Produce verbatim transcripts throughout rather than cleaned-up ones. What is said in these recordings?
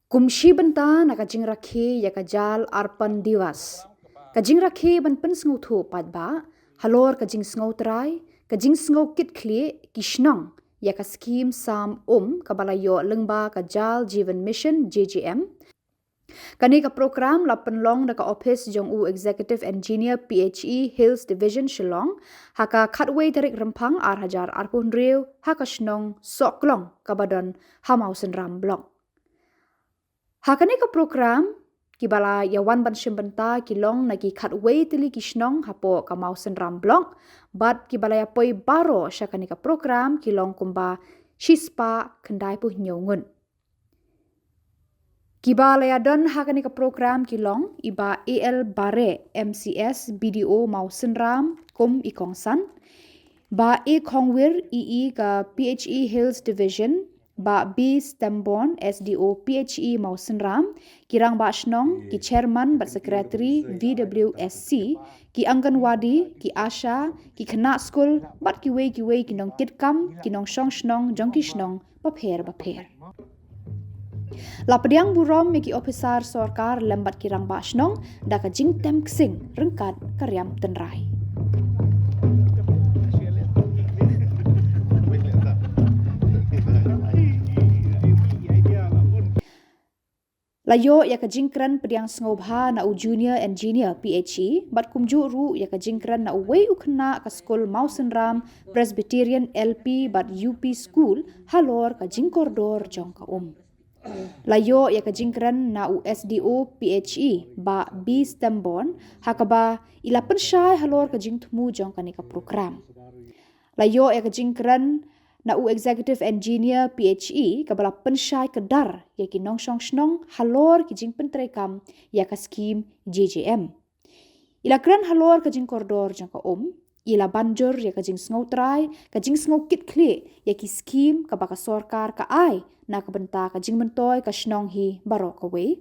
Kum shi bynta na ka jingrakhe ïa ka Jal Arpan Diwas, ka jingrakhe ban pynsngewthuh paidbah halor ka jingsngew trai, ka jingsngew kit khlieh ki shnong ïa ka skhim sam um kaba la ïoh lyngba ka Jal Jeevan Mission, J J M. Kane ka program la pynlong da ka ophis jong u Executive Engineer, P H E, Hills Division, Shillong, ha ka khatwei tarik Rymphang ar hajar arphew hynriew, ha ka shnong Sohklong kaba don ha Mawsynram Block. Ha kane ka program, kiba la ïa wan ban shim bynta ki long na ki khatwei tylli ki shnong hapoh ka Mawsynram Block, bad kiba la ïa poi baroh sha kane ka program ki long kumba shispah khyndaiphew hynñiew ngut. Kiba la ïa don ha kane ka program ki long i Bah A L Bareh, M C S, B D O Mawsynram, kum i kongsan, Bah A Khongwir, E E ka P H E Hills Division, Bah B Stemborn, S D O P H E Mawsynram, ki rangbah shnong, ki chairman bad secretary V W S C, ki Anganwadi, ki ASHA, ki khynnah skul, bad kiwei kiwei ki nongkitkam, ki nongshong shnong jong ki shnong bapher bapher. La pdiang burom ïa ki ophisar sorkar lem bad ki rangbah shnong da ka jingtem ksing ryngkat ka riam tynrai. La ïoh ïa ka jingkren pdiang sngewbha na u Junior Engineer, P H E, bad kumjuh ruh ïa ka jingkren na uwei u khynnah ka skul Mawsynram Presbyterian L P bad U P School halor ka jingkordor jong ka um. La ïoh ïa ka jingkren na u S D O P H E, Bah B Stemborn, ha kaba i la pynshai halor ka jingthmu jong kane ka program. La ïoh ïa ka jingkren na u Executive Engineer, P H E, kaba la pynshai kdar ïa ki nongshong shnong halor ki jingpyntreikam ïa ka skhim J J M. I la kren halor ka jingkordor jong ka um, i la ban jur ïa ka jingsngew trai, ka jingsngew kit khlieh ïa ki skhim kaba ka sorkar ka ai na ka bynta ka jingmyntoi ka shnong hi baroh kawei.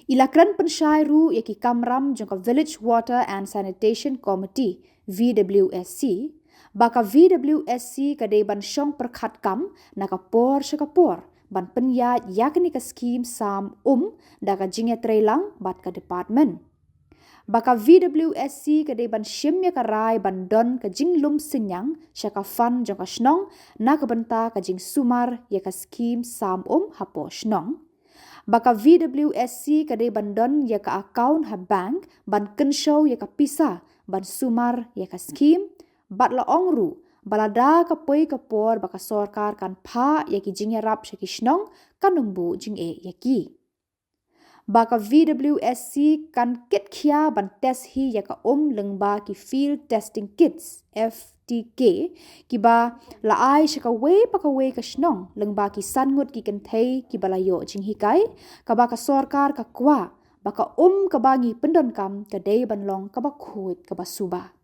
I la kren pynshai ruh ïa ki kamram jong ka Village Water and Sanitation Committee, V W S C, ba ka V W S C ka dei ban shong pyrkhat kam na ka por sha ka por ban pynïaid ïa kane ka skhim sam um da ka jingïatreilang bad ka department. Ba ka V W S C ka dei ban shim ïa ka rai ban don ka jinglum synñiang sha ka fund jong ka shnong na ka bynta ka jingsumar ïa ka skhim sam um hapoh shnong. Ba ka V W S C ka dei ban don ïa ka account ha bank ban kynshew ïa ka pisa ban sumar ïa ka skhim, bad la ong ruh ba lada ka poi ka por ba ka sorkar kan phah ïa ki jingïarap sha ki shnong, kan ym buh jingeh ïa ki. Ba ka V W S C kan kit khia ban test hi ïa ka um lyngba ki Field Testing Kits, F T K, kiba la ai sha kawei pa kawei ka shnong lyngba ki san ngut ki kynthei kiba la ïoh jinghikai, kaba ka sorkar ka kwah ba ka um kaba ngi pyndonkam ka dei ban long kaba khuid kaba suba.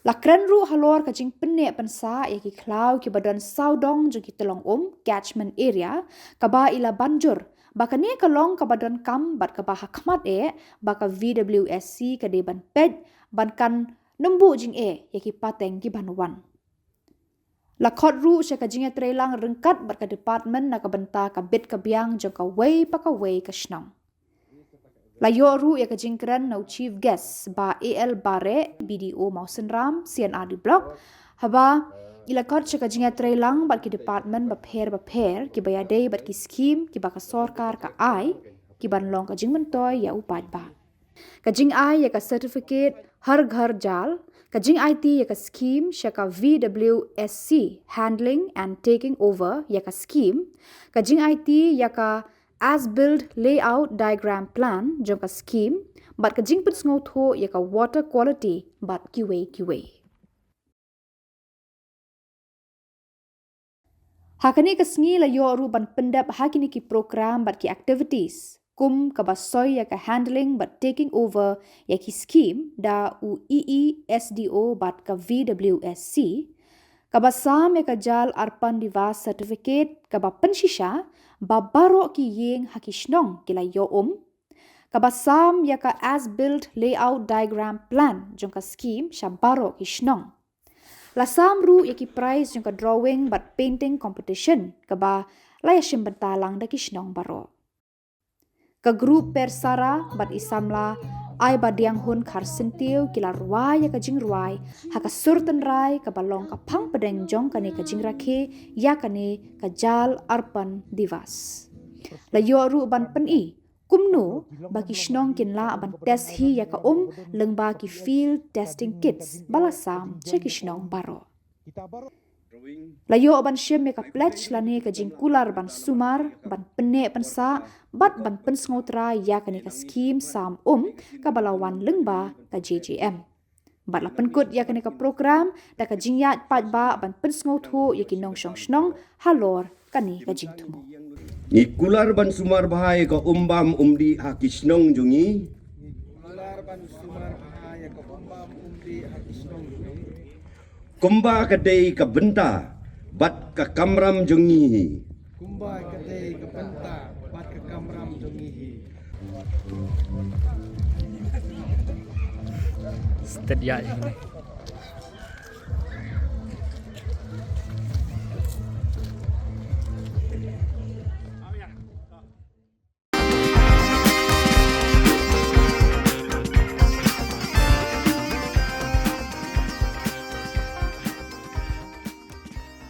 La kren ruh halor ka jingpynneh pynsah ïa ki khlaw kiba don sawdong jong ki tyllong um, catchment area, kaba i la ban jur ba kane ka long kaba donkam bad kaba ha khmat eh ba ka V W S C ka dei ban peit ban kan ym buh jingeh ïa ki pateng ki ban wan. La khot ruh sha ka jingïatreilang ryngkat bad ka department na ka bynta ka bit ka biang jong kawei pa kawei ka shnong. La ïoh ruh ïa ka jingkren na u Chief Guest, Bah A L Bareh, B D O Mawsynram, C and R D Block, haba i la khot sha ka jingïatreilang bad ki department bapher bapher kiba ïadei bad ki skhim kiba ka sorkar ka ai ki ban long ka jingmyntoi ïa u paidbah. Ka jingai ïa ka certificate Har Ghar Jal, ka jingaiti ïa ka skhim sha ka V W S C, handling and taking over ïa ka skhim, ka jingaiti ïa ka as-built layout diagram plan jong ka skhim, bad ka jingpynsngewthuh ïa ka water quality bad kiwei kiwei. Ha kane ka sngi la ïoh ruh ban pyndep ha kine ki program bad ki activities kum kaba soi ïa ka handling bad taking over ïa ki skhim da u E E, S D O bad ka V W S C, kaba sam ïa ka Jal Arpan Diwas certificate kaba pynshisha ba baroh ki ïing ha ki shnong ki la ïoh um, kaba sam ïa ka as-built layout diagram plan jong ka skhim sha baroh ki shnong. La sam ruh ïa ki prize jong ka drawing bad painting competition kaba la ïashim bynta lang da ki shnong baroh. Ka grup Persara bad i samla Aibadianghun Kharsyntiew ki la rwai ïa ka jingrwai ha ka sur tynrai kaba long ka phang pdeng jong kane ka jingrakhe ïa kane ka Jal Arpan Diwas. La ïoh ruh ban pyni kumno ba ki shnong kin lah ban test hi ïa ka um lyngba ki field testing kits ba la sam sha ki shnong baroh. La ïoh ban shim ïa ka pledge lane ka jingkular ban sumar, ban pynneh pynsah bad ban pynsngewthuh ïa kane ka skhim sam um kaba la wan lyngba ka J J M. Bad la pynkut ïa kane ka program da ka jingïaid paidbah ban pynsngewthuh ïa ki nongshong shnong halor kane ka jingthmu. Ngi kular ban sumar bha ïa ka um bam um dih ha ki shnong jong ngi. Ngi kular ban sumar bha ïa ka um bam um dih ha ki shnong jong ngi. Kumba ka dei ka bynta bad ka kamram jong ngi hi. Kumba ka dei ka bynta bad ka kamram jong ngi hi. Stet ïa ïa ngi.